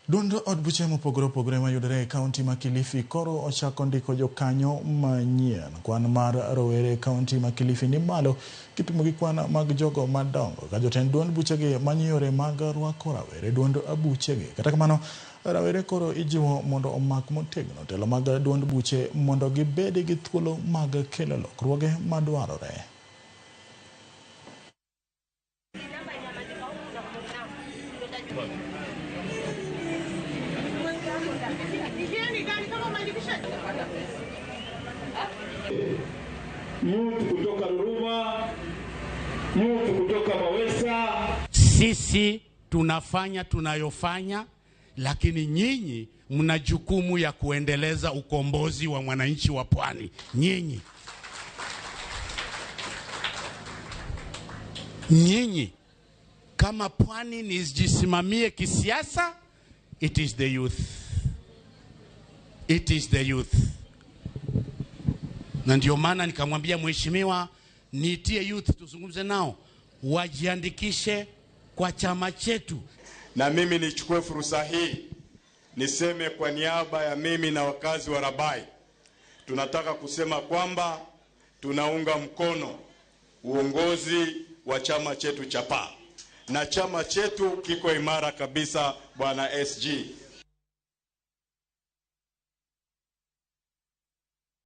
Duond od buche mopogore opogore mayudore e kaunti ma Kilifi koro ochako ndiko jokanyo manyien. Kwan mar rowere e kaunti ma Kilifi ni malo kipimo gi kwan mag jogo madongo ka jotend duond buchegi manyo yore mag rwako rawere duond buchegi. Kata kamano, rawere koro ijiwo mondo omak motegno telo mag duond buche mondo gibed gi thuolo mag kelo lokruoge madwarore. Youth kutoka Ruruma, youth kutoka Mawesa. Sisi tunafanya tunayofanya, lakini nyinyi mna jukumu ya kuendeleza ukombozi wa mwananchi wa pwani. Nyinyi kama pwani nijisimamie kisiasa, it is the youth, it is the youth. Na ndio maana nikamwambia mheshimiwa, niitie youth tuzungumze nao, wajiandikishe kwa chama chetu. Na mimi nichukue fursa hii niseme kwa niaba ya mimi na wakazi wa Rabai, tunataka kusema kwamba tunaunga mkono uongozi wa chama chetu cha PAA, na chama chetu kiko imara kabisa, Bwana SG.